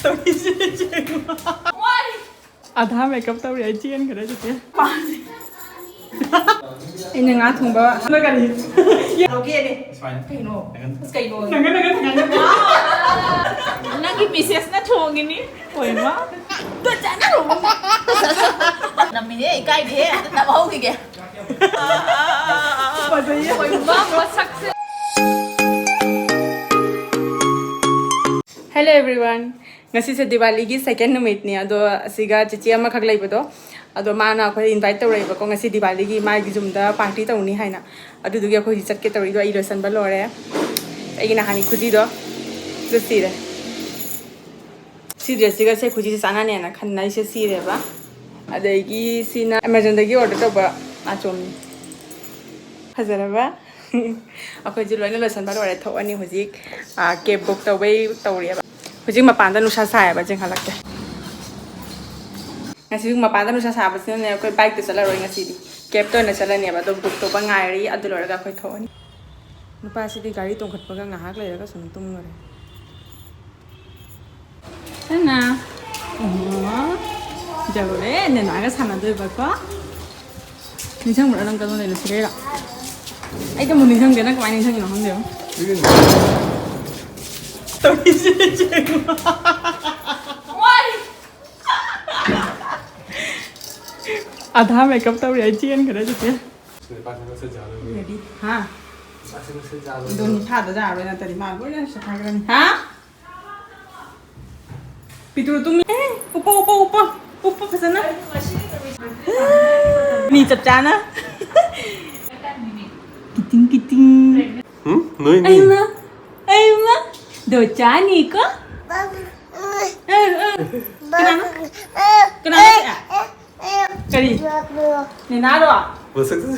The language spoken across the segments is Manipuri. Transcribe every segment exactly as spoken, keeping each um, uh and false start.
ꯇꯧꯔꯤꯁꯦ ꯌꯦꯡꯉꯣ꯫ ꯑꯙꯥ ꯃꯦꯀꯞ ꯇꯧꯔꯤ, ꯑꯩ ꯆꯦꯟꯈ꯭ꯔꯦ ꯆꯤꯆꯦ꯫ ꯑꯩꯅ ꯉꯥ ꯊꯣꯡꯕ꯫ ꯀꯔꯤ? ꯂꯧꯒꯦꯅꯦ꯫ It's fine. ꯀꯩꯅꯣ? ꯅꯪꯒꯟ꯫ ꯑꯁ, ꯀꯩꯅꯣ? ꯅꯪꯒꯟ, ꯅꯪꯒꯟ, ꯅꯪꯒꯟ꯫ ꯅꯪꯒꯤ ꯃꯤꯁꯦꯁꯅ ꯊꯣꯡꯉꯤꯅꯤ꯫ ꯍꯣꯏ, ꯃꯥ꯫ ꯅꯝꯃꯤꯅꯦ, ꯏꯀꯥꯏꯗꯦꯍꯦ꯫ ꯑꯝꯇ ꯅꯝꯍꯧꯈꯤꯒꯦ꯫ ꯐꯖꯩꯌꯦ꯫ ꯍꯣꯏ, ꯃꯥ ꯃꯁꯛꯁꯦ꯫ Hello everyone, ꯉꯁꯤꯁꯦ ꯗꯤꯋꯥꯂꯤꯒꯤ second ꯅꯨꯃꯤꯠꯅꯤ꯫ ꯑꯗꯣ ꯑꯁꯤꯒ ꯆꯤꯆꯦ ꯑꯃꯈꯛ ꯂꯩꯕꯗꯣ, ꯑꯗꯣ ꯃꯥꯅ ꯑꯩꯈꯣꯏ invite ꯇꯧꯔꯛꯑꯦꯕꯀꯣ, ꯉꯁꯤ ꯗꯤꯋꯥꯂꯤꯒꯤ ꯃꯥꯒꯤ ꯌꯨꯝꯗ party ꯇꯧꯅꯤ ꯍꯥꯏꯅ꯫ ꯑꯗꯨꯗꯨꯒꯤ ꯑꯩꯈꯣꯏ ꯍꯧꯖꯤꯛ ꯆꯠꯀꯦ ꯇꯧꯔꯤꯗꯣ, ꯑꯩ ꯂꯣꯏꯁꯟꯕ ꯂꯣꯏꯔꯦ꯫ ꯑꯩꯒꯤ ꯅꯍꯥꯟꯒꯤ ꯈꯨꯖꯤꯗꯣ ꯑꯗꯨ ꯁꯤꯔꯦ꯫ ꯁꯤ dressꯁꯤꯒ ꯁꯤ ꯈꯨꯖꯤꯁꯦ ꯆꯥꯟꯅꯅꯦꯅ ꯈꯟꯅ ꯑꯩꯁꯦ ꯁꯤꯔꯦꯕ꯫ ꯑꯗꯒꯤ ꯁꯤꯅ Amazonꯗꯒꯤ order ꯇꯧꯕ ꯅꯥꯆꯣꯝꯅꯤ꯫ ꯐꯖꯔꯕ? ꯑꯩꯈꯣꯏꯁꯦ ꯂꯣꯏꯅ ꯂꯣꯏꯁꯟꯕ ꯂꯣꯏꯔꯦ, ꯊꯣꯛꯑꯅꯤ ꯍꯧꯖꯤꯛ꯫ ꯑꯥ, cab book ꯇꯧꯕꯩ ꯇꯧꯔꯤꯑꯕ꯫ ꯍꯧꯖꯤꯛ ꯃꯄꯥꯟꯗ ꯅꯨꯡꯁꯥ ꯁꯥꯏꯌꯦꯕ, ꯆꯦꯟꯈꯠꯂꯛꯀꯦ꯫ ꯉꯁꯤ ꯃꯄꯥꯟꯗ ꯅꯨꯡꯁꯥ ꯁꯥꯕꯁꯤꯅꯅꯦ, ꯑꯩꯈꯣꯏ bikeꯇ ꯆꯠꯂꯔꯣꯏ ꯉꯁꯤꯗꯤ, cabꯇ ꯑꯣꯏꯅ ꯆꯠꯂꯅꯦꯕ꯫ ꯑꯗꯣ book ꯇꯧꯕ ꯉꯥꯏꯔꯤ, ꯑꯗꯨ ꯂꯣꯏꯔꯒ ꯑꯩꯈꯣꯏ ꯊꯣꯛꯑꯅꯤ꯫ ꯅꯨꯄꯥꯁꯤꯗꯤ ꯒꯥꯔꯤ ꯇꯣꯡꯈꯠꯄꯒ ꯉꯥꯏꯍꯥꯛ ꯂꯩꯔꯒ ꯁꯨꯝ ꯇꯨꯝꯈꯔꯦ꯫ ꯅꯅꯥ꯫ ꯑꯣ, ꯌꯧꯔꯦ꯫ ꯅꯅꯥꯒ ꯁꯥꯟꯅꯗꯣꯏꯕꯀꯣ꯫ ꯅꯤꯡꯁꯤꯡꯕ꯭ꯔꯥ ꯅꯪ ꯀꯩꯅꯣ ꯂꯩꯔ ꯁꯤꯔꯦꯔꯥ? ꯑꯩ ꯀꯃꯨꯛ ꯅꯤꯡꯁꯤꯡꯗꯦ, ꯅꯪ ꯀꯃꯥꯏꯅ ꯅꯤꯡꯁꯤꯡꯉꯤꯅꯣ ꯈꯪꯗꯦꯕ꯫ ꯇꯧꯔꯤꯁꯦ ꯌꯦꯡꯉꯣ꯫ ꯑꯙꯥ ꯃꯦꯀꯞ ꯇꯧꯔꯤ, ꯑꯩ ꯆꯦꯟꯈ꯭ꯔꯦ ꯍꯧꯖꯤꯛꯇꯤ꯫ ꯅꯨꯄꯥꯁꯦ ꯃꯁꯛ ꯌꯥꯗꯕꯅꯤ꯫ ꯔꯦꯗꯤ? ꯍꯥ? ꯅꯨꯄꯥꯁꯦ ꯃꯁꯛ ꯌꯥꯗꯕꯅꯤ꯫ ꯑꯗꯣ ꯅꯤꯡꯊꯥꯗ ꯌꯥꯔꯣꯏ ꯅꯠꯇ꯭ꯔꯗꯤ ꯃꯥ ꯂꯣꯏꯅ ꯁꯦꯠꯈꯥꯏꯈ꯭ꯔꯅꯤ꯫ ꯍꯥ? ꯄꯤꯇ꯭ꯔꯨ ꯇꯨꯝꯃꯤ꯫ ꯑꯦ, ꯎꯞꯄꯣ, ꯎꯞꯄꯣ, ꯎꯞꯄꯣ꯫ ꯎꯞꯄꯣ ꯐꯖꯅ꯫ ꯃꯤ ꯆꯞ ꯆꯥꯅ꯫ ꯀꯤꯇꯤꯡ, ꯀꯤꯇꯤꯡ꯫ ꯎꯝ? ꯅꯣꯏꯅꯤ? ꯑꯩꯃ, ꯑꯩꯃ꯫ ꯗꯣꯆꯥꯅꯤꯀꯣ? ꯀꯅꯥꯅꯣ? ꯀꯅꯥꯅꯣ? ꯀꯔꯤ? ꯅꯦꯅꯥꯔꯣ? ꯃꯁꯛꯇꯨ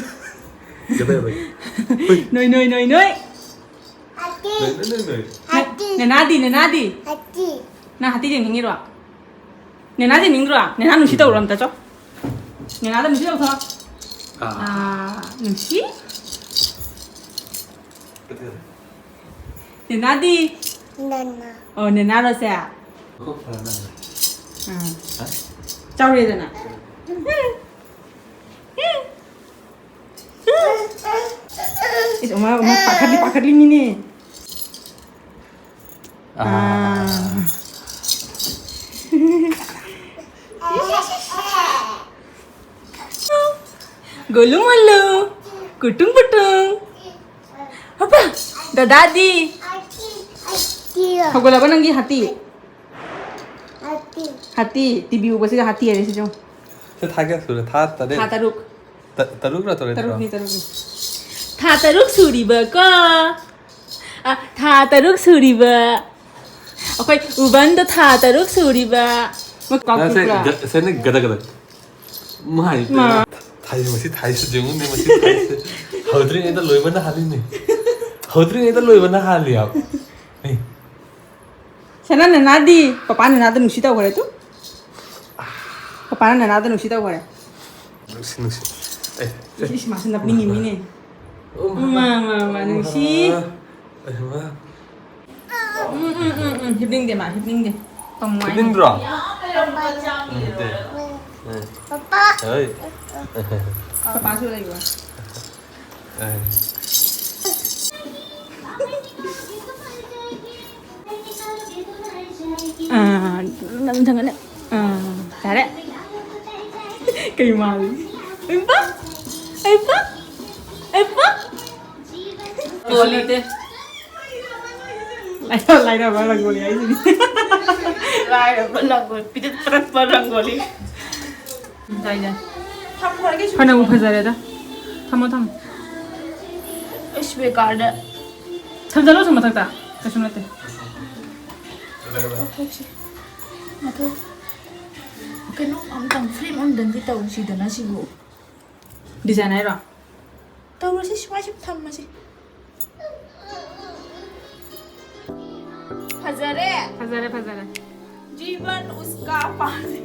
ꯀꯗꯥꯏ ꯂꯩ? ꯅꯣꯏ, ꯅꯣꯏ, ꯅꯣꯏ, ꯅꯣꯏ꯫ ꯅꯣꯏ, ꯅꯣꯏ, ꯅꯣꯏ, ꯅꯣꯏ꯫ ꯅꯦꯅꯥꯗꯤ, ꯅꯦꯅꯥꯗꯤ? ꯅꯪ ꯍꯥꯇꯤ ꯌꯦꯡꯅꯤꯡꯉꯤꯔꯣ? ꯅꯦꯅꯥ ꯌꯦꯡꯅꯤꯡꯗ꯭ꯔꯣ? ꯅꯦꯅꯥ ꯅꯨꯡꯁꯤ ꯇꯧꯔꯣ ꯑꯝꯇ ꯆꯣ꯫ ꯅꯦꯅꯥꯗ ꯅꯨꯡꯁꯤ ꯇꯧꯊꯣ꯫ ꯑꯥ꯫ ꯑꯥ, ꯅꯨꯡꯁꯤ꯫ ꯀꯗꯥꯏ? ꯅꯦꯅꯥꯗꯤ? ꯅꯦꯅꯥ꯫ ꯑꯣ, ꯅꯦꯅꯥꯔꯣꯁꯦ? ꯎꯝ꯫ ꯍꯥ? ꯆꯥꯎꯔꯦꯗꯅ꯫ ꯏꯁ, ꯑꯃ, ꯑꯃ ꯄꯥꯈꯠꯂꯤ, ꯄꯥꯈꯠꯂꯤꯃꯤꯅꯦ꯫ ꯑꯥ꯫ ꯑꯥ꯫ ꯒꯣꯂꯨ ꯃꯣꯂꯨ, ꯀꯨꯇꯨꯝ ꯀꯨꯇꯨꯝ꯫ ꯍꯣꯄꯥ, ꯗꯗꯥꯗꯤ? ꯍꯧꯒꯠꯂꯕ ꯅꯪꯒꯤ ꯍꯥꯇꯤ? ꯍꯥꯇꯤ꯫ ꯍꯥꯇꯤ, ꯇꯤꯚꯤ ꯎꯕꯁꯤꯒ ꯍꯥꯇꯤ ꯍꯥꯏꯔꯦ ꯁꯤꯁꯨ꯫ ꯁꯤ ꯊꯥ ꯀꯌꯥ ꯁꯨꯔꯦ? ꯊꯥ ꯇꯔꯦꯠ? ꯊꯥ ꯇꯔꯨꯛ꯫ ꯇ-, ꯇꯔꯨꯛꯔ ꯇꯔꯦꯠꯔ? ꯇꯔꯨꯛꯅꯤ, ꯇꯔꯨꯛꯅꯤ꯫ ꯊꯥ ꯇꯔꯨꯛ ꯁꯨꯔꯤꯕ ꯀꯣ꯫ ꯑ, ꯊꯥ ꯇꯔꯨꯛ ꯁꯨꯔꯤꯕ꯫ ꯑꯩꯈꯣꯏ ꯎꯕꯟꯗꯣ ꯊꯥ ꯇꯔꯨꯛ ꯁꯨꯔꯤꯕ꯫ ꯃꯣꯏ ꯅꯪꯁꯦ ꯀꯥꯎꯊꯣꯛꯄ꯭ꯔꯥ? ꯒ-, ꯁꯦ ꯅꯪ ꯒꯗ ꯒꯗ꯫ ꯃꯥꯏ ꯃꯥ꯫ ꯄꯦꯝꯃ꯫ ꯊꯥꯏ, ꯃꯁꯤ ꯊꯥꯏꯁꯦ ꯌꯦꯡꯉꯨꯅꯦ, ꯃꯁꯤ ꯊꯥꯏꯁꯦ꯫ ꯍꯧꯗ꯭ꯔꯤꯉꯩꯗ ꯂꯣꯏꯕꯅ ꯍꯥꯜꯂꯤꯅꯦ꯫ ꯍꯧꯗ꯭ꯔꯤꯉꯩꯗ ꯂꯣꯏꯕꯅ ꯍꯥꯜꯂꯤ ꯍꯥꯏꯕ꯫ ꯑꯩ꯫ ꯁꯅꯥ ꯅꯅꯥꯗꯤ ꯄꯄꯥ ꯅꯅꯥꯗ ꯅꯨꯡꯁꯤ ꯇꯧꯈ꯭ꯔꯦ ꯇꯨ꯫ ꯄꯄꯥꯅ ꯅꯅꯥꯗ ꯅꯨꯡꯁꯤ ꯇꯧꯈ꯭ꯔꯦ꯫ ꯅꯨꯡꯁꯤ, ꯅꯨꯡꯁꯤ꯫ ꯑꯦ, ꯁꯦ꯫ ꯏꯁ, ꯏꯁ, ꯃꯥꯁꯨ ꯅꯞꯅꯤꯡꯉꯤ ꯃꯤꯅꯦ꯫ ꯎꯝ꯫ ꯃꯥ, ꯃꯥ, ꯃꯥ, ꯅꯨꯡꯁꯤ꯫ ꯑꯦ, ꯃꯥ꯫ ꯎꯝ, ꯎꯝ, ꯎꯝ, ꯎꯝ꯫ ꯍꯤꯞꯅꯤꯡꯗꯦ ꯃꯥ, ꯍꯤꯞꯅꯤꯡꯗꯦ꯫ ꯇꯝꯃꯣ ꯍꯥꯏꯅꯤ꯫ ꯍꯤꯞꯅꯤꯡꯗ꯭ꯔꯣ? ꯎꯝ, ꯅꯠꯇꯦ꯫ ꯎꯝ꯫ ꯄꯄꯥ꯫ ꯍꯣꯏ꯫ ꯄꯄꯥꯁꯨ ꯂꯩꯕ꯭ꯔꯣ? ꯑꯦ꯫ ꯑꯥ, ꯅꯪ ꯊꯪꯒꯅꯦ꯫ ꯑꯥ, ꯌꯥꯔꯦ꯫ ꯀꯩ ꯃꯥꯜꯂꯤ? ꯑꯩꯕ? ꯑꯩꯕ? ꯑꯩꯕ? ꯀꯣꯜꯂꯤꯗꯦ꯫ ꯂꯥꯏꯔ-, ꯂꯥꯏꯔꯕ ꯔꯪꯒꯣꯂꯤ ꯍꯥꯏꯁꯤꯅꯤ꯫ ꯂꯥꯏꯔꯕ ꯔꯪꯒꯣꯂꯤ, ꯄꯤꯗꯛ ꯇꯔꯛꯄ ꯔꯪꯒꯣꯂꯤ꯫ ꯎꯝ, ꯇꯥꯏ, ꯇꯥꯏ꯫ ꯊꯝꯈ꯭ꯔꯒꯦ ꯁꯨꯝ꯫ ꯐꯅꯕꯨ ꯐꯖꯔꯦꯗ꯫ ꯊꯝꯃꯣ, ꯊꯝꯃꯣ꯫ ꯏꯁ, ꯕꯦꯀꯥꯔꯗ꯫ ꯊꯝꯖꯜꯂꯣ ꯁꯨꯝ ꯃꯊꯛꯇ꯫ ꯀꯩꯁꯨ ꯅꯠꯇꯦ꯫ ꯃꯊꯛ ꯀꯩꯅꯣ ꯑꯝꯇꯪ, ꯐ꯭ꯔꯦꯝ ꯑꯝꯇꯪꯗꯤ ꯇꯧꯁꯤꯗꯅ ꯁꯤꯕꯨ꯫ ꯗꯤꯖꯥꯏꯟ ꯍꯥꯏꯔꯣ? ꯇꯧꯔꯁꯤ, ꯁꯨꯃꯥꯏ ꯁꯨꯝ ꯊꯝꯃꯁꯤ꯫ ꯐꯖꯔꯦ꯫ ꯐꯖꯔꯦ, ꯐꯖꯔꯦ꯫ जीवन उसका पानी।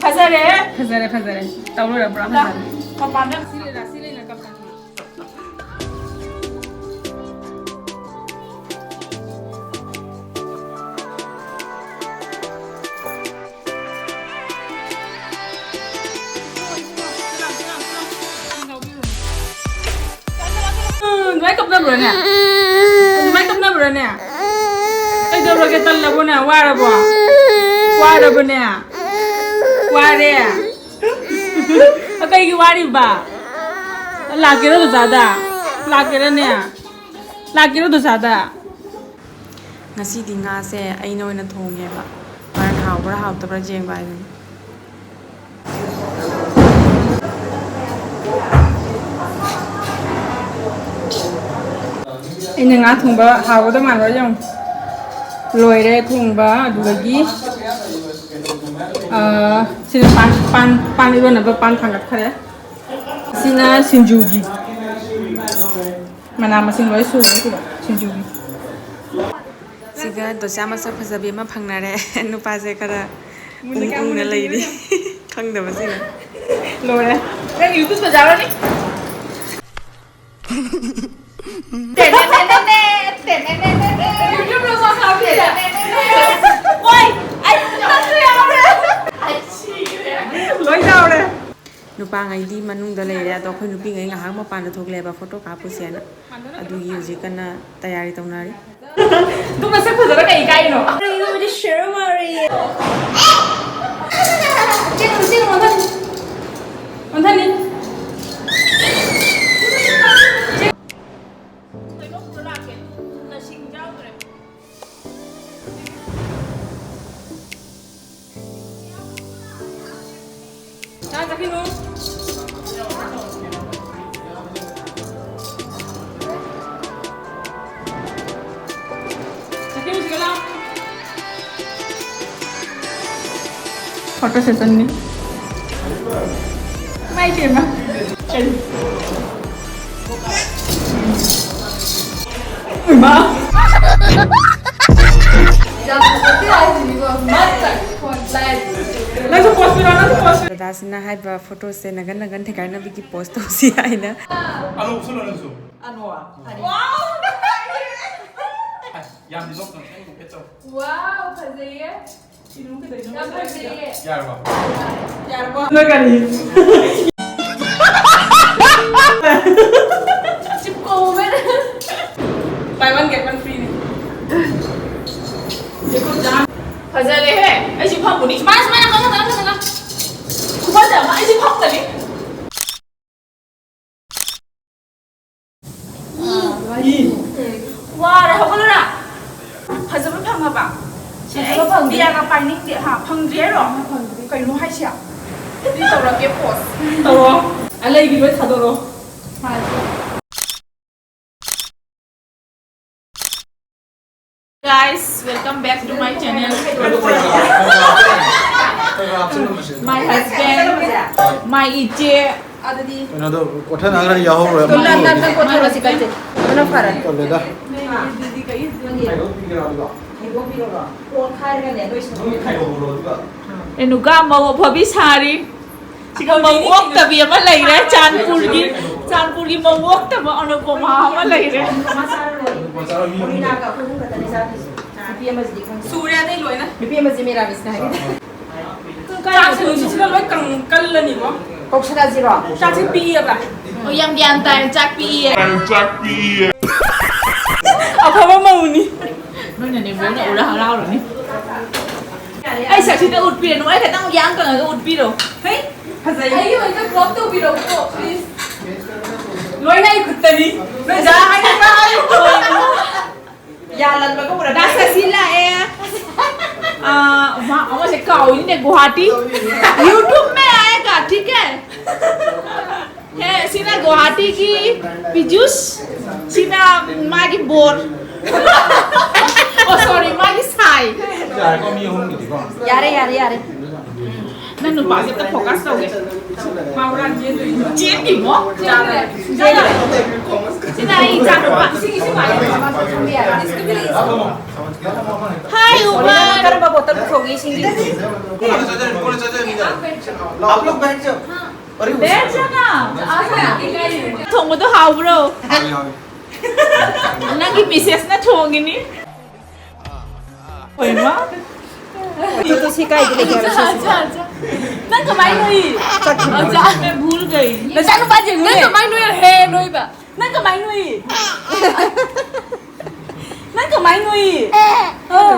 ꯐꯖꯔꯦ꯫ ꯐꯖꯔꯦ, ꯐꯖꯔꯦ꯫ ꯇꯧ ꯂꯣꯏꯔ ꯄꯨꯔꯥ ꯐꯖꯔꯦ꯫ ꯃꯄꯥꯟꯗ ꯁꯤ ꯂꯩꯔꯥ, ꯁꯤ ꯂꯩꯅ ꯀꯞꯄꯅꯤ꯫ ꯀꯞꯅꯕ꯭ꯔꯣꯅꯦ? ꯑꯗꯨꯃꯥꯏꯅ ꯀꯞꯅꯕ꯭ꯔꯣꯅꯦ? ꯀꯩꯗꯧꯔꯒꯦ? ꯇꯜꯂꯕꯣꯅꯦ? ꯋꯥꯔꯕꯣ? ꯋꯥꯔꯕꯅꯦ? ꯋꯥꯔꯦ? ꯑ, ꯀꯩꯒꯤ ꯋꯥꯔꯤꯕ? ꯂꯥꯛꯀꯦꯔꯣ ꯗꯣꯁꯥꯗ? ꯂꯥꯛꯀꯦꯔꯅꯦ? ꯂꯥꯛꯀꯦꯔꯣ ꯗꯣꯁꯥꯗ? ꯉꯁꯤꯗꯤ ꯉꯥꯁꯦ ꯑꯩꯅ ꯑꯣꯏꯅ ꯊꯣꯡꯉꯦꯕ꯫ ꯍꯣꯔꯦꯟ ꯍꯥꯎꯕ꯭ꯔꯥ ꯍꯥꯎꯇꯕ꯭ꯔꯥ ꯌꯦꯡꯕ ꯍꯥꯏꯗꯨꯅꯤ꯫ ꯑꯩꯅ ꯉꯥ ꯊꯣꯡꯕ ꯍꯥꯎꯒꯗꯧ ꯃꯥꯟꯕ꯭ꯔꯥ ꯌꯦꯡꯉꯨ꯫ ꯂꯣꯏꯔꯦ ꯊꯣꯡꯕ꯫ ꯑꯗꯨꯗꯒꯤ, ꯑ, ꯁꯤꯅ ꯄꯥꯟ, ꯄꯥꯟ, ꯄꯥꯟ ꯏꯔꯣꯟꯅꯕ ꯄꯥꯟ ꯊꯥꯡꯒꯠꯈ꯭ꯔꯦ꯫ ꯁꯤꯅ ꯁꯤꯡꯖꯨꯒꯤ꯫ ꯃꯅꯥ ꯃꯁꯤꯡ ꯂꯣꯏ ꯁꯨꯔꯦ ꯁꯤꯗ ꯁꯤꯡꯖꯨꯒꯤ꯫ ꯁꯤꯒ ꯗꯣꯁꯥ ꯃꯁꯛ ꯐꯖꯕꯤ ꯑꯃ ꯐꯪꯅꯔꯦ꯫ ꯅꯨꯄꯥꯁꯦ ꯈꯔ ꯃꯨꯟꯅ ꯎꯪ ꯀꯌꯥꯝ ꯎꯪꯅ ꯃꯨꯟꯅ ꯂꯩꯔꯤ꯫ ꯌꯦꯡꯉꯤꯅꯣ? ꯈꯪꯗꯕꯁꯤꯅ꯫ ꯂꯣꯏꯔꯦ꯫ ꯅꯪ YouTube ꯆꯠꯖꯔꯅꯤ꯫ ꯇꯦꯅꯦꯅꯦꯅꯦꯅꯦ, ꯇꯦꯅꯦꯅꯦꯅꯦꯅꯦ꯫ YouTube ꯂꯣ ꯃꯁꯥ ꯐꯤꯗ꯫ ꯇꯦꯅꯦꯅꯦꯅꯦꯅꯦ꯫ ꯋꯥꯏ, ꯑꯩ ꯅꯪꯁꯨ ꯌꯥꯎꯔꯦ꯫ ꯑꯩ ꯁꯤꯔꯦ꯫ ꯂꯣꯏ ꯌꯥꯎꯔꯦ꯫ ꯅꯨꯄꯥꯉꯩꯗꯤ ꯃꯅꯨꯡꯗ ꯂꯩꯔꯦ, ꯑꯗꯣ ꯑꯩꯈꯣꯏ ꯅꯨꯄꯤꯉꯩ ꯉꯥꯏꯍꯥꯛ ꯃꯄꯥꯟꯗ ꯊꯣꯛꯂꯦꯕ, ꯐꯣꯇꯣ ꯀꯥꯞꯄꯨꯁꯦꯅ꯫ ꯑꯗꯨꯒꯤ ꯍꯧꯖꯤꯛ ꯀꯟꯅ ꯇꯌꯥꯔꯤ ꯇꯧꯅꯔꯤ꯫ ꯑꯗꯨ ꯃꯁꯛ ꯐꯖꯕ ꯀꯩ ꯏꯀꯥꯏꯅꯣ? ꯀꯩꯅꯣꯕꯨꯗꯤ ꯁꯦꯔꯝ ꯃꯥꯔꯦ꯫ ꯆꯦꯡꯉꯨ, ꯆꯦꯡꯉꯨ, ꯑꯣꯟꯊꯅꯤ꯫ ꯑꯣꯟꯊꯅꯤ꯫ ꯀꯩꯅꯣ ꯄꯨꯔ ꯂꯥꯛꯀꯦ꯫ ꯅꯁꯤꯡ ꯌꯥꯎꯗ꯭ꯔꯦ꯫ ꯆꯥ ꯆꯠꯈꯤꯅꯨ꯫ ꯆꯠꯈꯤꯅꯨ, ꯁꯤꯗ ꯂꯥꯎ꯫ Photo session ꯅꯤ꯫ ꯏꯃꯥꯏ ꯄꯦꯝꯃ꯫ ꯀꯔꯤ? ꯏꯃꯥ꯫ ꯌꯥꯝ ꯐꯖꯗꯦ ꯍꯥꯏꯁꯤꯅꯤꯀꯣ꯫ ꯃꯥ ꯆꯠ-, ꯐꯣꯟ ꯂꯥꯏ꯫ ꯅꯪꯁꯨ pose ꯄꯤꯔꯣ, ꯅꯪꯁꯨ pose ꯄꯤꯔꯣ꯫ ꯗꯗꯥꯁꯤꯅ ꯍꯥꯏꯕ ꯐꯣꯇꯣꯁꯦ ꯅꯒꯟ ꯅꯒꯟ ꯊꯦꯡꯒꯥꯏꯅꯕꯒꯤ pose ꯇꯧꯁꯤ ꯍꯥꯏꯅ꯫ ꯑꯅꯣ ꯎꯞꯁꯜꯂꯣ ꯅꯪꯁꯨ꯫ ꯑꯅꯣ, ꯑꯅꯤ꯫ Wow! ꯑꯁ, ꯌꯥꯝꯗꯤ ꯅꯣꯛꯀꯅꯨ, ꯈꯤꯇꯪ ꯅꯣꯛꯐꯦꯠ ꯇꯧ꯫ Wow, ꯐꯖꯩꯌꯦ꯫ ꯁꯤꯅꯨ ꯀꯩꯗꯧꯔꯤꯅꯣ? ꯌꯥꯝ ꯐꯖꯩꯌꯦ꯫ ꯌꯥꯔꯕꯣ? ꯌꯥꯔꯕꯣ? ꯅꯣꯏ ꯀꯔꯤ? ꯆꯤꯞꯀꯣ ꯃꯣꯃꯦꯟ꯫ ꯐꯖꯔꯦꯍꯦ꯫ ꯑꯩꯁꯨ ꯐꯝꯃꯨꯅꯤ꯫ ꯁꯨꯃꯥꯏꯅ, ꯁꯨꯃꯥꯏꯅ, ꯀꯪꯉ, ꯀꯪꯉ, ꯀꯪꯉ꯫ ꯈꯨꯐꯖ ꯑꯃ꯫ ꯑꯩꯁꯨ ꯐꯝꯒꯅꯤ꯫ ꯋꯥꯔꯦ, ꯍꯧꯒꯠꯂꯨꯔꯥ? ꯐꯖꯕ ꯐꯪꯉꯕ? ꯁꯦ, ꯐꯖꯕ ꯑꯩ ꯐꯪꯗ꯭ꯔꯤ꯫ ꯕꯤꯌꯥꯒ ꯄꯥꯏꯅꯤꯡꯗꯦ, ꯍꯥ? ꯐꯪꯗ꯭ꯔꯤ ꯍꯥꯏꯔꯣ? ꯐꯪꯗ꯭ꯔꯤ꯫ ꯀꯩꯅꯣ ꯍꯥꯏꯁꯦ? ꯑꯗꯨꯗꯤ ꯇꯧꯔꯛꯀꯦ, pose꯫ ꯇꯧꯔꯣ꯫ ꯑꯂꯩꯕꯤ ꯂꯣꯏ ꯊꯥꯗꯣꯔꯛꯑꯣ꯫ Guys, welcome back to my channel. My husband, my ꯏꯆꯦ, ꯑꯗꯨꯗꯤ ꯀꯩꯅꯣꯗꯣ ꯀꯣꯊꯅ ꯈꯔ ꯌꯥꯎꯍꯧꯔꯣꯏ꯫ ꯅꯪ, ꯅꯪ, ꯅꯪ ꯀꯣꯊꯔꯣ, ꯁꯤ ꯀꯟꯁꯦ꯫ ꯑꯗꯨꯅ ꯐꯔꯅꯤ꯫ ꯇꯜꯂꯦꯗ꯫ ꯑꯗꯨꯗꯤ ꯀꯩ ꯍꯩꯗꯣꯛꯄꯤꯔꯣ꯫ ꯑꯣꯠꯈꯥꯏꯔꯒꯅꯦ, ꯂꯣꯏꯁꯤꯜꯂꯣ꯫ ꯅꯣꯏ ꯈꯥꯏꯗꯣꯛꯍꯧꯔꯣ, ꯑꯗꯨꯒ ꯔꯦꯅꯨꯀꯥ ꯃꯧ ꯑꯐꯕꯤ ꯁꯥꯔꯤ꯫ ꯁꯤꯒ ꯃꯧ ꯑꯣꯛꯇꯕꯤ ꯑꯃ ꯂꯩꯔꯦ, ꯆꯥꯟꯄꯨꯔꯒꯤ, ꯆꯥꯟꯄꯨꯔꯒꯤ ꯃꯧ ꯑꯣꯛꯇꯕ ꯑꯅꯨꯄꯃꯥ ꯑꯃ ꯂꯩꯔꯦ꯫ ꯃꯆꯥ ꯃꯤ ꯑꯍꯨꯝ ꯂꯩ꯫ ꯃꯣꯔꯤꯅꯥꯒ ꯑꯩꯈꯣꯏ ꯑꯍꯨꯝ ꯈꯛꯇꯅꯦ ꯆꯥꯗꯣꯏꯁꯦ꯫ ꯅꯨꯄꯤ ꯑꯃꯁꯤꯗꯤ ꯈꯪꯗꯦ꯫ ꯁꯨꯔꯦ ꯑꯇꯩ ꯂꯣꯏꯅ꯫ ꯅꯨꯄꯤ ꯑꯃꯁꯤ ꯃꯤꯔꯥꯃꯤꯁꯅꯦ ꯍꯥꯏꯕ꯫ ꯆꯥꯛꯁꯦ ꯅꯨꯡꯁꯤꯠꯁꯤꯅ ꯂꯣꯏ ꯀꯪ-, ꯀꯜꯂꯅꯤꯀꯣ꯫ ꯀꯧꯁꯜꯂꯁꯤꯔꯣ? ꯆꯥꯛꯁꯦ ꯄꯤꯛꯑꯦꯕ꯫ ꯑꯣ, ꯌꯥꯝ ꯒ꯭ꯌꯥꯟ ꯇꯥꯏ, ꯆꯥꯛ ꯄꯤꯛꯑꯦ꯫ ꯑꯐꯕ ꯃꯧꯅꯤ꯫ ꯅꯣꯏꯅ ꯅꯦꯝꯕꯣꯛꯅ ꯎꯔ ꯍꯔꯥꯎꯔꯅꯤ꯫ ꯑꯩ ꯁꯛꯁꯤꯗ ꯎꯠꯄꯤꯔꯅꯨ, ꯑꯩ ꯈꯤꯇꯪ ꯌꯥꯡ ꯀꯪꯉꯒ ꯎꯠꯄꯤꯔꯣ꯫ ꯍꯩ, ꯐꯖꯩ꯫ ꯑꯩꯒꯤ ꯑꯣꯏꯅ crop ꯇꯧꯕꯤꯔꯛꯎꯀꯣ, please꯫ ꯂꯣꯏꯅ ꯑꯩ ꯈꯨꯠꯇꯅꯤ꯫ ꯅꯣꯏ ꯖꯥ ꯍꯥꯏꯅ ꯇꯥꯔꯦ꯫ ꯌꯥꯜꯂꯟꯕꯒ ꯎꯔꯛꯀꯅꯤ꯫ ꯗꯥ ꯁꯁꯤ ꯂꯥꯛꯑꯦ꯫ ꯑꯥ, ꯃꯥ ꯑꯃꯁꯦ ꯀꯥꯎꯏꯅꯦ, ꯒꯨꯋꯥꯍꯥꯇꯤ꯫ YouTube में आएगा, ठीक है? ꯍꯦ, ꯁꯤꯅ ꯒꯨꯋꯥꯍꯥꯇꯤꯒꯤ ꯄꯤꯖꯨꯁ, ꯁꯤꯅ ꯃꯥꯒꯤ ꯕꯣꯔ꯫ ꯑꯣ, sorry, ꯃꯥꯒꯤ ꯁꯥꯏ꯫ ꯌꯥꯔꯦꯀꯣ, ꯃꯤ ꯑꯍꯨꯝꯒꯤꯗꯤꯀꯣ? ꯌꯥꯔꯦ, ꯌꯥꯔꯦ, ꯌꯥꯔꯦ꯫ ꯅꯪ ꯅꯨꯄꯥꯁꯦ ꯑꯝꯇ focus ꯇꯧꯒꯦ꯫ ꯃꯥ ꯍꯨꯔꯥꯟ ꯆꯦꯟꯗꯣꯏꯅꯤ꯫ ꯆꯦꯟꯗ꯭ꯔꯤꯃꯣ? ꯆꯦꯜꯂꯦ꯫ ꯁꯤꯗ ꯑꯩ ꯏꯆꯥ ꯅꯨꯄꯥ꯫ ꯍꯥꯏ, ꯎꯃꯥ꯫ ꯀꯔꯝꯕ ꯕꯣꯇꯜ ꯄꯨꯊꯣꯛꯏ ꯏꯁꯤꯡꯒꯤ? आप लोग बैठ जाओ। अरे, बैठ जाओ ना। ꯊꯣꯡꯕꯗꯣ ꯍꯥꯎꯕ꯭ꯔꯣ? ꯍꯥꯎꯋꯤ, ꯍꯥꯎꯋꯤ꯫ ꯅꯪꯒꯤ ꯃꯤꯁꯦꯁꯅ ꯊꯣꯡꯉꯤꯅꯤ꯫ ꯍꯣꯏꯃ꯫ ꯑꯗꯨꯗꯣ ꯁꯤ ꯀꯥꯏꯗ ꯂꯩꯒꯦ ꯍꯥꯏꯕ ꯁꯤꯁꯦ? ꯅꯪ ꯀꯃꯥꯏ ꯅꯣꯏ? ꯆꯥꯛ ꯊꯣꯡꯕ꯫ ꯑꯆꯥ, मैं भूल गई। ꯅꯆꯥꯅꯨꯄꯥ ꯌꯦꯡꯉꯨꯅꯦ꯫ ꯅꯪ ꯀꯃꯥꯏ ꯅꯣꯏ? ꯍꯦ, ꯅꯣꯏꯕ꯫ ꯅꯪ ꯀꯃꯥꯏ ꯅꯣꯏ? ꯅꯪ ꯀꯃꯥꯏ ꯅꯣꯏ? ꯑꯥ꯫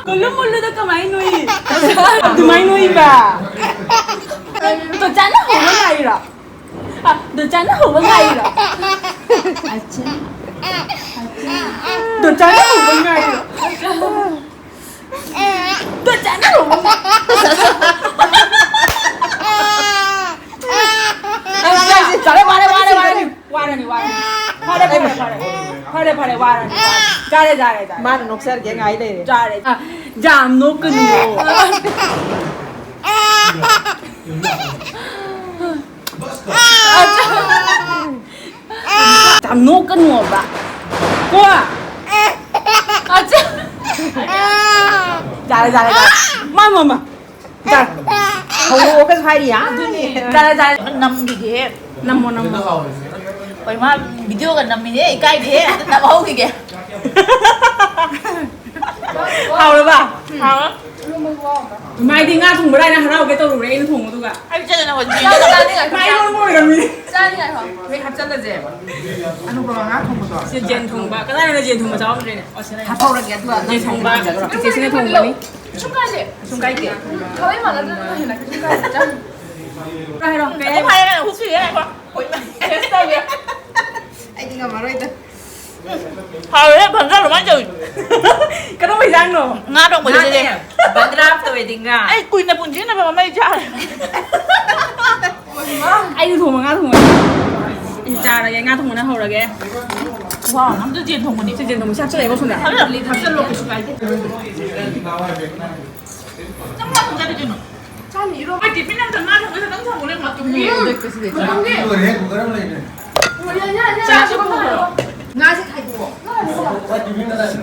ꯀꯣꯂꯨ ꯃꯨꯜꯂꯨꯗ ꯀꯃꯥꯏ ꯅꯣꯏ? ꯑꯗꯨꯃꯥꯏ ꯅꯣꯏꯕ꯫ ꯇꯣꯆꯥꯅ ꯍꯧꯕ ꯉꯥꯏꯔꯣ? ꯑ, ꯗꯣꯆꯥꯅ ꯍꯧꯕ ꯉꯥꯏꯔꯣ? ꯑꯆꯥ꯫ ꯗꯣꯆꯥꯅ ꯍꯧꯕ ꯉꯥꯏꯔꯣ? ꯗꯣꯆꯥꯅ ꯍꯧꯕ ꯉꯥꯏꯔꯣ? ꯆꯥꯔꯦ, ꯋꯥꯔꯦ, ꯋꯥꯔꯦ, ꯋꯥꯔꯦ꯫ ꯋꯥꯔꯅꯤ, ꯋꯥꯔꯅꯤ꯫ ꯐꯔꯦ, ꯐꯔꯦ, ꯐꯔꯦ꯫ ꯐꯔꯦ, ꯐꯔꯦ, ꯋꯥꯔꯅꯤ, ꯋꯥꯔꯅꯤ꯫ ꯆꯥꯔꯦ, ꯆꯥꯔꯦ, ꯆꯥꯔꯦ꯫ ꯃꯥꯅ ꯅꯣꯛꯆꯔꯒꯦ ꯉꯥꯏ ꯂꯩꯔꯦ꯫ ꯆꯥꯔꯦ꯫ ꯑ, ꯌꯥꯝ ꯅꯣꯛꯀꯅꯨ꯫ ꯌꯥꯝ ꯅꯣꯛꯀꯅꯨꯕ꯫ ꯀꯣ? ꯌꯥꯔꯦ, ꯌꯥꯔꯦ, ꯌꯥꯔꯦ꯫ ꯃꯥ, ꯃꯥ, ꯃꯥ꯫ ꯌꯥꯔꯦ꯫ ꯍꯧꯔꯛꯑꯣꯒꯁꯨ ꯍꯥꯏꯔꯤ, ꯍꯥ? ꯑꯗꯨꯅꯦ꯫ ꯌꯥꯔꯦ, ꯌꯥꯔꯦ꯫ ꯅꯝꯈꯤꯒꯦꯍꯦ꯫ ꯅꯝꯃꯣ, ꯅꯝꯃꯣ꯫ ꯍꯣꯏ, ꯃꯥ ꯚꯤꯗꯤꯑꯣꯒ ꯅꯝꯃꯤꯅꯦ, ꯏꯀꯥꯏꯗꯦꯍꯦ꯫ ꯑꯝꯇ ꯅꯝꯍꯧꯈꯤꯒꯦ꯫ ꯍꯥꯎꯔꯕ? ꯍꯥꯎꯔꯦ꯫ ꯏꯃꯥꯏꯗꯤ ꯉꯥ ꯊꯣꯡꯕ ꯂꯥꯏꯅ ꯍꯔꯥꯎꯒꯦ ꯇꯧꯔꯨꯔꯦ ꯑꯩꯅ ꯊꯣꯡꯕꯗꯨꯒ꯫ ꯑꯩ ꯆꯠꯂꯦ ꯅꯈꯣꯏ ꯃꯥꯏ ꯂꯣꯏ ꯂꯣꯏꯔꯝꯃꯤ꯫ ꯆꯥꯅꯤꯡꯉꯥꯏ ꯍꯣ꯫ ꯍꯦꯛ ꯍꯥꯞꯆꯜꯂꯁꯦ꯫ ꯑꯅꯨꯄꯃ ꯉꯥ ꯊꯣꯡꯕꯗꯣ꯫ ꯁꯤ ꯌꯦꯟ ꯊꯣꯡꯕ꯫ ꯀꯗꯥꯏꯗ ꯌꯦꯟ ꯊꯣꯡꯕ ꯆꯥꯎꯗ꯭ꯔꯦꯅꯦ? ꯑꯣ, ꯁꯤꯗ ꯂꯩ꯫ ꯍꯥꯞꯍꯧꯔꯒꯦ ꯑꯗꯨꯒ ꯌꯦꯟ ꯊꯣꯡꯕ꯫ ꯆꯦꯆꯦꯁꯤꯅ ꯊꯣꯡꯕꯅꯤ꯫ ꯀꯩꯁꯨꯝ ꯀꯥꯏꯗꯦ꯫ ꯀꯩꯁꯨꯝ ꯀꯥꯏꯗꯦ꯫ ꯊꯋꯥꯏ ꯃꯥꯟꯅꯗꯅ ꯍꯦꯟꯅ ꯀꯩꯁꯨꯝ ꯀꯥꯏꯗꯦ꯫ ꯆꯥ꯫ ꯍꯥꯏꯔꯣ, ꯀꯩ ꯑꯗꯨꯝ ꯍꯥꯏꯔꯒ ꯍꯨꯛꯁꯤꯒꯦ ꯉꯥꯏꯈꯣ꯫ ꯍꯣꯏ, ꯏꯃꯥ꯫ ꯇꯦꯁ ꯇꯧꯒꯦ꯫ ꯑꯩꯗꯤ ꯉꯝꯃꯔꯣꯏꯗ꯫ ꯍꯥꯎꯋꯦꯍꯦ, ꯐꯖꯅ ꯑꯗꯨꯃꯥꯏꯅ ꯇꯧꯋꯤ꯫ ꯀꯔꯝꯕ ꯍꯤꯟꯖꯥꯡꯅꯣ? ꯉꯥ ꯊꯣꯡꯕ ꯆꯦꯆꯦ꯫ ꯉꯥꯅꯦ꯫ ꯕꯟꯗ꯭ꯔꯥꯐ ꯇꯧꯋꯦꯗꯤ ꯉꯥ꯫ ꯑꯩ ꯀꯨꯏꯅ ꯄꯨꯟꯁꯤꯅ ꯃꯃꯩ ꯆꯥꯔꯦ꯫ ꯑꯩꯁꯨ ꯊꯣꯡꯕ ꯉꯥ ꯊꯣꯡꯕ꯫ ꯑꯩ ꯆꯥꯔꯒꯦ, ꯉꯥ ꯊꯣꯡꯕꯅ ꯍꯧꯔꯒꯦ꯫ ꯋꯥ, ꯑꯝꯇ ꯌꯦꯟ ꯊꯣꯡꯕꯅꯤ꯫ ꯁꯤ ꯌꯦꯟ ꯊꯣꯡꯕ ꯁꯤ ꯍꯥꯞꯆꯜꯂꯦꯀꯣ ꯁꯣꯝꯗ꯫ ꯍꯥꯞꯆꯜꯂꯣ, ꯍꯥꯞꯆꯜꯂꯣ, ꯀꯩꯁꯨ ꯀꯥꯏꯗꯦ꯫ ꯆꯥꯅꯤ, ꯏꯔꯣ꯫ ꯃꯣꯏ ꯇꯤꯐꯤꯟ ꯑꯝꯇ ꯉꯥ ꯊꯣꯡꯕ ꯈꯛꯇꯪ ꯊꯝꯃꯨꯅꯦ, ꯃꯇꯨꯝ ꯎꯝ, ꯌꯦꯡꯉꯨ꯫ ꯂꯣꯏꯔꯦ, ꯀꯨꯀꯔ ꯑꯃ ꯂꯩꯔꯦ꯫ ꯆꯥꯛꯁꯨ ꯄꯨꯈ꯭ꯔꯣ꯫ ꯉꯥꯁꯦ ꯈꯥꯏꯗꯣꯛꯑꯣ꯫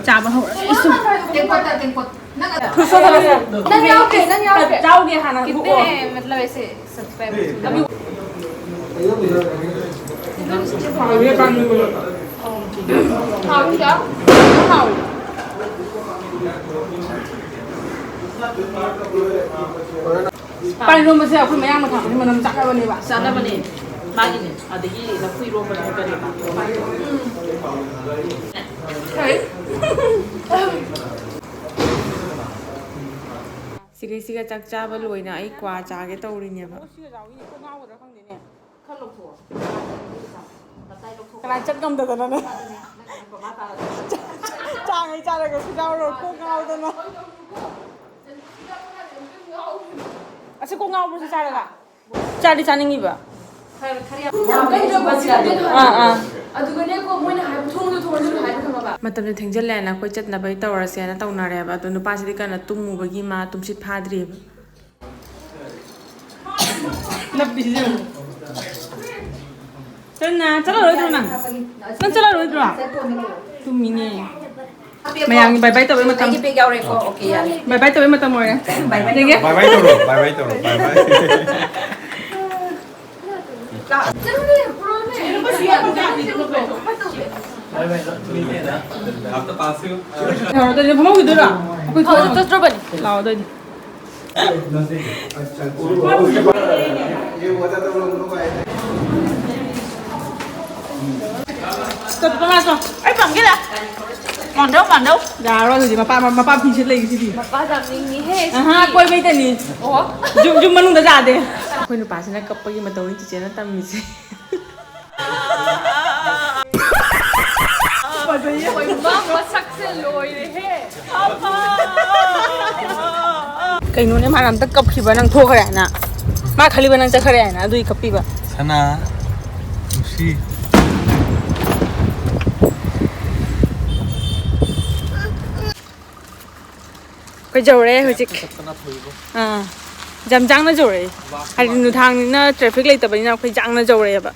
ꯆꯥꯕ ꯍꯧꯔꯦ꯫ ꯏꯁꯨ꯫ ꯇꯦꯡꯀꯣꯠꯇ, ꯇꯦꯡꯀꯣꯠ꯫ ꯅꯪ ꯈꯨꯠꯁꯨ ꯈꯔ ꯈꯔ꯫ ꯅꯪ ꯌꯥꯎꯗꯦ, ꯅꯪ ꯌꯥꯎꯗꯦ꯫ ꯆꯥꯎꯒꯦ ꯍꯥꯟꯅ ꯀꯤꯠꯅꯦ, ꯍꯨꯛꯑꯣ꯫ ꯃꯇꯂꯕ ꯑꯩꯁꯦ ꯁꯕꯁꯀ꯭ꯔꯥꯏꯕꯔ ꯑꯕꯤ꯫ ꯍꯥꯎꯋꯤ ꯀꯥꯡꯉꯧ꯫ ꯍꯥꯎꯋꯤ꯫ ꯄꯥꯟ ꯏꯔꯣꯝꯕꯁꯦ ꯑꯩꯈꯣꯏ ꯃꯌꯥꯡꯅ ꯊꯥꯕꯁꯦ ꯃꯅꯝ ꯆꯥꯅꯕꯅꯦꯕ꯫ ꯆꯥꯅꯕꯅꯦ꯫ ꯃꯥꯒꯤꯅꯦ꯫ ꯑꯗꯒꯤ ꯂꯐꯨ ꯏꯔꯣꯝꯕꯅꯦ ꯀꯔꯤꯕ? ꯎꯝ꯫ ꯁꯤꯒ ꯆꯥꯛ ꯆꯥꯕ ꯂꯣꯏꯅ ꯑꯩ ꯀ꯭ꯋꯥ ꯆꯥꯒꯦ ꯇꯧꯔꯤꯅꯦꯕ꯫ ꯀꯅꯥ ꯆꯠ ꯉꯝꯗꯗꯅꯅꯦ꯫ ꯆꯥꯉꯩ ꯆꯥꯔꯒꯁꯨ ꯌꯥꯎꯔꯣꯏ, ꯀꯣꯛ ꯉꯥꯎꯗꯅ꯫ ꯑꯁꯤ ꯀꯣꯛ ꯉꯥꯎꯕ꯭ꯔꯣ ꯁꯤ ꯆꯥꯔꯒ? ꯆꯥꯗꯤ ꯆꯥꯅꯤꯡꯉꯤꯕ꯫ ꯑꯥ, ꯑꯥ꯫ ꯑꯗꯨꯒꯅꯦꯀꯣ, ꯃꯣꯏꯅ ꯍꯥꯏꯕ ꯊꯣꯡꯗꯣ ꯊꯣꯡꯉꯁꯨ ꯍꯥꯏꯕ ꯈꯪꯉꯕ? ꯃꯇꯝꯁꯦ ꯊꯦꯡꯖꯤꯜꯂꯦꯅ ꯑꯩꯈꯣꯏ ꯆꯠꯅꯕꯩ ꯇꯧꯔꯁꯦꯅ ꯇꯧꯅꯔꯦꯕ꯫ ꯑꯗꯣ ꯅꯨꯄꯥꯁꯤꯗꯤ ꯀꯟꯅ ꯇꯨꯝꯃꯨꯕꯒꯤ ꯃꯥ ꯇꯨꯝꯁꯤꯠ ꯐꯥꯗ꯭ꯔꯤꯕ꯫ ꯅꯞꯄꯤꯁꯤ ꯌꯦꯡꯉꯨ꯫ ꯆꯠꯅ ꯆꯠꯂꯔꯣꯏꯗ꯭ꯔꯣ ꯅꯪ? ꯅꯪ ꯆꯠꯂꯔꯣꯏꯗ꯭ꯔꯣ? ꯇꯨꯝꯃꯤꯅꯦ꯫ ꯃꯌꯥꯝꯒꯤ bye bye ꯇꯧꯕꯩ ꯃꯇꯝ꯫ ꯑꯩꯒꯤ bag ꯌꯥꯎꯔꯦꯀꯣ꯫ Okay, ꯌꯥꯔꯦ꯫ Bye bye ꯇꯧꯕꯩ ꯃꯇꯝ ꯑꯣꯏꯔꯦ꯫ Bye bye ꯌꯦꯡꯒꯦ꯫ Bye bye ꯇꯧꯔꯣ, bye bye ꯇꯧꯔꯣ, bye bye꯫ ꯂꯥꯛꯑꯣ, ꯑꯗꯨꯗꯤ ꯐꯝꯍꯧꯈꯤꯗꯣꯏꯔꯣ? ꯑꯩꯈꯣꯏ ꯊꯣꯛꯑꯒ ꯆꯠꯇ꯭ꯔꯕꯅꯤ꯫ ꯂꯥꯛꯑꯣ, ꯑꯗꯨꯗꯤ꯫ ꯆꯠꯄ ꯃꯥꯁꯨ꯫ ꯑꯩ ꯄꯥꯝꯒꯦꯗ꯫ ꯃꯥꯟꯗꯧ, ꯃꯥꯟꯗꯧ꯫ ꯌꯥꯔꯣꯏ ꯍꯧꯖꯤꯛ ꯃꯄꯥ, ꯃꯄꯥ ꯐꯤꯁꯦ ꯂꯩꯔꯤꯁꯤꯗꯤ꯫ ꯃꯄꯥ ꯌꯥꯝ ꯅꯤꯡꯉꯤꯍꯦ, ꯑꯍꯥ, ꯁꯤꯗꯤ꯫ ꯀꯣꯏꯕꯩꯗꯅꯤ꯫ ꯑꯣ꯫ ꯌꯨꯝ, ꯌꯨꯝ ꯃꯅꯨꯡꯗ ꯌꯥꯗꯦ꯫ ꯑꯩꯈꯣꯏ ꯅꯨꯄꯥꯁꯤꯅ ꯀꯞꯄꯒꯤ ꯃꯇꯧꯅꯤ ꯆꯤꯆꯦꯅ ꯇꯝꯃꯤꯁꯦ꯫ ꯐꯖꯩꯌꯦ꯫ ꯍꯣꯏ, ꯃꯥ ꯃꯁꯛꯁꯦ ꯂꯣꯏꯔꯦꯍꯦ꯫ ꯀꯩꯅꯣꯅꯦ, ꯃꯥꯅ ꯑꯝꯇ ꯀꯞꯈꯤꯕ, ꯅꯪ ꯊꯣꯛꯈ꯭ꯔꯦ ꯍꯥꯏꯅ꯫ ꯃꯥ ꯈꯜꯂꯤꯕ ꯅꯪ ꯆꯠꯈ꯭ꯔꯦ ꯍꯥꯏꯅ, ꯑꯗꯨꯒꯤ ꯀꯞꯄꯤꯕ꯫ ꯁꯅꯥ, ꯅꯨꯡꯁꯤ꯫ ꯑꯩꯈꯣꯏ ꯌꯧꯔꯦ ꯍꯧꯖꯤꯛ꯫ ꯆꯠꯄꯅ ꯐꯩꯕꯣ꯫ ꯑꯥ, ꯌꯥꯝ ꯖꯥꯡꯅ ꯌꯧꯔꯛꯑꯦ꯫ ꯍꯥꯏꯗꯤ ꯅꯨꯡꯗꯥꯡꯅꯤꯅ traffic ꯂꯩꯇꯕꯅꯤꯅ ꯑꯩꯈꯣꯏ ꯖꯥꯡꯅ ꯌꯧꯔꯛꯑꯦꯕ꯫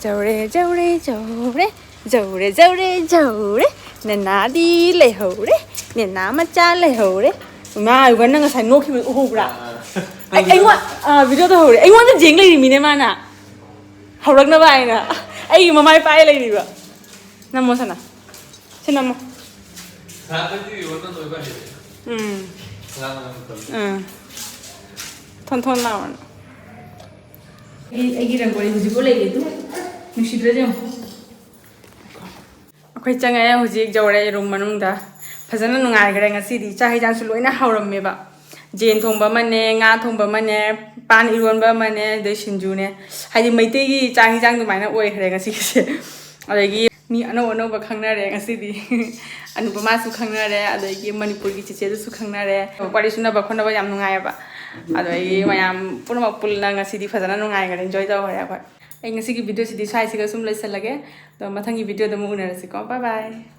ꯌꯧꯔꯦ, ꯌꯧꯔꯦ, ꯌꯧꯔꯦ꯫ ꯌꯧꯔꯦ, ꯌꯧꯔꯦ, ꯌꯧꯔꯦ꯫ ꯅꯦꯅꯥꯗꯤ ꯂꯩꯍꯧꯔꯦ꯫ ꯅꯦꯅꯥ ꯃꯆꯥ ꯂꯩꯍꯧꯔꯦ꯫ ꯏꯃꯥ, ꯏꯕꯥꯅꯤ ꯅꯪ ꯉꯁꯥꯏ ꯅꯣꯛꯈꯤꯕꯗꯨ ꯎꯍꯧꯕ꯭ꯔꯥ? ꯑꯥ꯫ ꯑꯩ, ꯑꯩꯉꯣꯟ-, ꯑꯥ, video ꯇꯧꯍꯧꯔꯦ꯫ ꯑꯩꯉꯣꯟꯗ ꯌꯦꯡ ꯂꯩꯔꯤꯃꯤꯅꯦ ꯃꯥꯅ꯫ ꯍꯧꯔꯛꯅꯕ ꯍꯥꯏꯅ꯫ ꯑꯩꯒꯤ ꯃꯃꯥꯏ ꯄꯥꯏ ꯂꯩꯔꯤꯕ꯫ ꯅꯝꯃꯣ ꯁꯅꯥ꯫ ꯁꯤ ꯅꯝꯃꯣ꯫ ꯁꯅꯥꯗꯒꯤ ꯌꯣꯟꯅ ꯂꯣꯏꯕ ꯍꯩꯔꯦ꯫ ꯎꯝ꯫ ꯁꯅꯥꯅ ꯃꯇꯝ꯫ ꯎꯝ꯫ ꯊꯣꯟ ꯊꯣꯟ ꯂꯥꯎꯔꯅ꯫ ꯑꯩ, ꯑꯩꯒꯤ ꯔꯪꯒꯣꯂꯤ ꯍꯧꯖꯤꯛꯐꯥꯎ ꯂꯩꯔꯤ ꯑꯗꯨ꯫ ꯅꯨꯡꯁꯤꯗ꯭ꯔꯣ ꯌꯦꯡꯉꯣ꯫ ꯑꯩꯈꯣꯏ ꯆꯪꯉꯛꯑꯦ, ꯍꯧꯖꯤꯛ ꯌꯧꯔꯦ room ꯃꯅꯨꯡꯗ꯫ ꯐꯖꯅ ꯅꯨꯡꯉꯥꯏꯈ꯭ꯔꯦ ꯉꯁꯤꯗꯤ꯫ ꯆꯥꯛ ꯍꯤꯟꯖꯥꯡꯁꯨ ꯂꯣꯏꯅ ꯍꯧꯔꯝꯃꯦꯕ꯫ ꯖꯦꯟ ꯊꯣꯡꯕ ꯑꯃꯅꯦ, ꯉꯥ ꯊꯣꯡꯕ ꯑꯃꯅꯦ, ꯄꯥꯟ ꯏꯔꯣꯟꯕ ꯑꯃꯅꯦ, ꯑꯗꯩ ꯁꯤꯡꯖꯨꯅꯦ꯫ ꯍꯥꯏꯗꯤ ꯃꯩꯇꯩꯒꯤ ꯆꯥꯛ ꯍꯤꯟꯖꯥꯡ ꯑꯗꯨꯃꯥꯏꯅ ꯑꯣꯏꯈ꯭ꯔꯦ ꯉꯁꯤꯒꯤꯁꯦ꯫ ꯑꯗꯒꯤ ꯃꯤ ꯑꯅꯧ ꯑꯅꯧꯕ ꯈꯪꯅꯔꯦ ꯉꯁꯤꯗꯤ꯫ ꯑꯅꯨꯄꯃꯥꯁꯨ ꯈꯪꯅꯔꯦ, ꯑꯗꯒꯤ ꯃꯅꯤꯄꯨꯔꯒꯤ ꯆꯤꯆꯦꯗꯨꯁꯨ ꯈꯪꯅꯔꯦ꯫ ꯋꯥꯔꯤ ꯁꯨꯅꯕ ꯈꯣꯠꯅꯕ ꯌꯥꯝ ꯅꯨꯡꯉꯥꯏꯌꯦꯕ꯫ ꯑꯗꯒꯤ ꯃꯌꯥꯝ ꯄꯨꯝꯅꯃꯛ ꯄꯨꯜꯂ ꯉꯁꯤꯗꯤ ꯐꯖꯅ ꯅꯨꯡꯉꯥꯏꯈ꯭ꯔꯦ, ꯏꯟꯖꯣꯏ ꯇꯧꯈ꯭ꯔꯦ ꯑꯩꯈꯣꯏ꯫ ꯑꯩ ꯉꯁꯤꯒꯤ ꯚꯤꯗꯤꯑꯣꯁꯤꯗꯤ ꯁ꯭ꯋꯥꯏꯁꯤꯒ ꯁꯨꯝ ꯂꯣꯏꯁꯤꯜꯂꯒꯦ꯫ ꯑꯗꯣ ꯃꯊꯪꯒꯤ ꯚꯤꯗꯤꯑꯣꯗ ꯑꯃꯨꯛ ꯎꯅꯔꯁꯤꯀꯣ꯫ ꯕꯥꯏ ꯕꯥꯏ꯫